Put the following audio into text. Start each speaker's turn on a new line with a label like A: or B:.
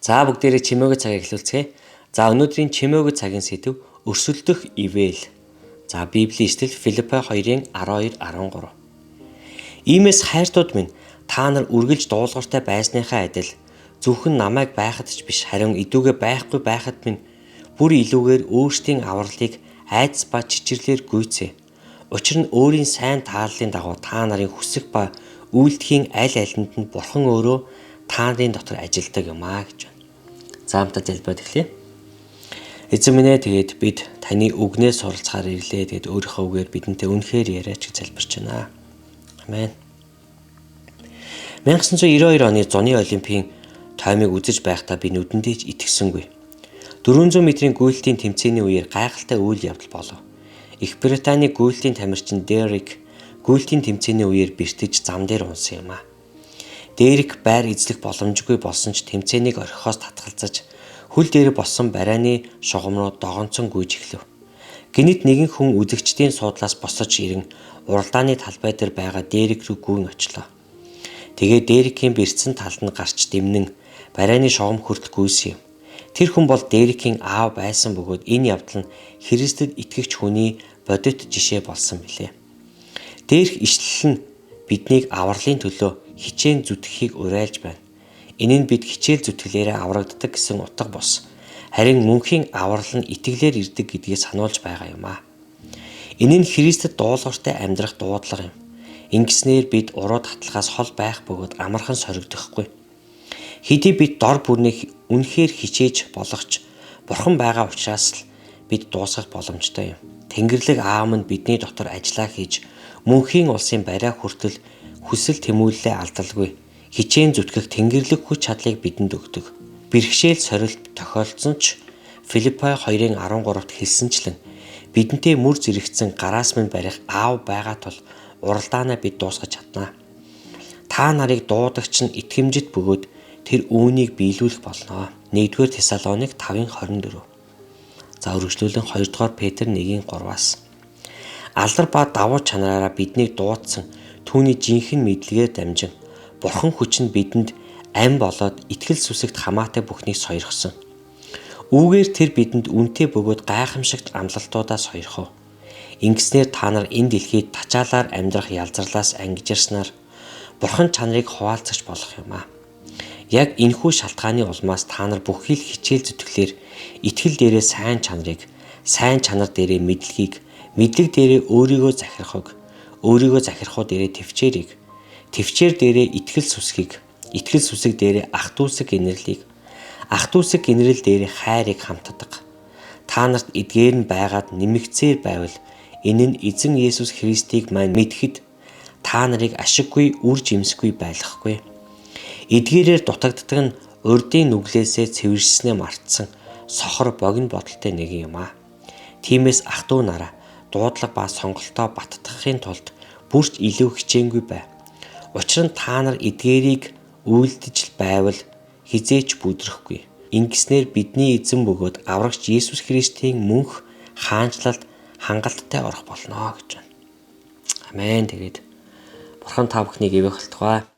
A: За бүгдээрээ чимээгөө цагийг эхлүүлцгээе. За өнөөдрийн чимээгөө цагийн сэдэв өрсөлдөх ивэл. За Библийн эшлэл Филиппой 2-ын 12 13. Иймээс хайртууд минь, та нар үргэлж дуулууртай байсныхаа адил зөвхөн намайг байхад ч биш, харин идүүгээ байхгүй байхад минь бүр илүүгээр өөрсдийн авралыг айдас ба чичирлээр гүйцээ. Учир нь өөрийн сайн тааллын дагуу та нарын хүсэх ба үйлдэхийн аль алинд нь Бурхан өөрөө та нарын дотор ажилдаг юм аа гэж байна. За хамтдаа залбираад эхлэе. Эзэн минь ээ, тэгээд бид таны үгнээс суралцахаар ирлээ. Тэгээд өөрийнхөө үгээр бидэнтэй үнэхээр яриач гэж залбирч байна. Амен. 1992 оны зуны олимпийн тоймыг үзэж байхдаа би нүдэндээ ч итгэсэнгүй. 400 метрийн гүйлтийн тэмцээний үеэр гайхалтай үйл явдал болов. Их Британий гүйлтийн тамирчин Дерек гүйлтийн тэмцээний үеэр бэртэж зам дээр унсан юм а. Дерек байр эзлэх боломжгүй болсон ч тэмцээнийг орхихоос татгалзаж хөл дээр болсон барааны шугам руу догонцон гүйж эхлэв. Гэнэт нэгэн хүн үзэгчдийн суудлаас босож ирэн уралдааны талбай дээр байгаа Дерек рүү гүйн очлоо. Тэгээ Дерекийн бэртсэн талд нь гарч дэмнэн барааны шугам хүртэл гүйсэн юм. Тэр хүн бол Дерекийн аав байсан бөгөөд энэ явдал нь Христэд итгэгч хүний бодит жишээ болсон билээ. Дээрх ишлэл нь биднийг авралын төлөө хичээн зүтгэхийг уриалж байна. Энэ нь бид хичээл зүтгэлээрээ аврагддаг гэсэн утга бус. Харин мөнхийн аврал нь итгэлээр ирдэг гэдгийг сануулж байгаа юм аа. Энэ нь Христэд дуулууртай амьдрах дуудлага юм. Ингэснээр бид уруу татлагаас хол байх бөгөөд амархан соригдохгүй. Хэдий бид дор бүрнийг үнэхээр хичээж болох ч Бурхан байгаа учраас л бид дуусгах боломжтой юм. Тэнгэрлэг аав нь бидний дотор ажиллаа хийж мөнхийн улсын бариа хүртэл хүсэл тэмүүллээ алдалгүй хичээн зүтгэх тэнгэрлэг хүч чадлыг бидэнд өгдөг. Бэрхшээл сорилт тохиолдсон ч Филиппой 2-ын 13-т хэлсэнчлэн бидэнтэй мөр зэрэгцэн гараас минь барих аав байгаа тул уралдаанаа бид дуусгаж чаднаа. Та нарыг дуудагч нь итгэмжит бөгөөд тэр үүнийг биелүүлэх болно. 1-р Тесалоник 5-ын 24. За үргэлжлүүлэн 2-р Петр 1-ийн 3-аас. Алдар ба давуу чанараараа биднийг дуудсан түүний жинхэнэ мэдлэгээр дамжин Бурхан хүч нь бидэнд ам болоод итгэл сүсэгт хамаатай бүхнийг сойрхсон. Үүгээр тэр бидэнд үнэтэй бөгөөд гайхамшигт амлалтуудаа сойрхов. Ингэснээр та нар энэ дэлхийд тачаалаар амьдрах ялзарлаас ангижирснаар Бурхан чанарыг хуваалцагч болох юм аа. Яг энэхүү шалтгааны улмаас та нар бүхий л хичээл зүтгэлээр итгэл дээрээ сайн чанарыг, сайн чанар дээрээ мэдлэгийг, мэдлэг дээрээ өөрийгөө захирахыг, өөрийгөө захирахуу дээрээ төвчээрийг, төвчээр дээрээ итгэл сүсгийг, итгэл сүсэг дээрээ ах дүүсэг инэрлийг, ах дүүсэг инэрл дээрээ хайрыг хамтдаг. Та нарт эдгээр нь байгаад нэмэгцээр байвал энэ нь эзэн Есүс Христийг маань мэдэхэд та нарыг ашиггүй үр жимсгүй байлгахгүй. Эдгээрээр дутагддаг нь урдын нүглээсээ цэвэршснээ мартсан сохор богино бодолтой нэг юм аа. Тиймээс ах トゥ нараа дуудлага ба сонголтоо баттгахын тулд бүрч илүү хичээнгүй бай. Учир нь та нар эдгээрийг үйлдэж л байвал хэзээ ч бүдрэхгүй. Ингэснээр бидний эзэн бөгөөд аврагч Есүс Христийн мөнх хаанчлалд хангалттай орох болно гэж байна. Амен. Тэгээд Бурхан та бүхнийг ивээх болтугай.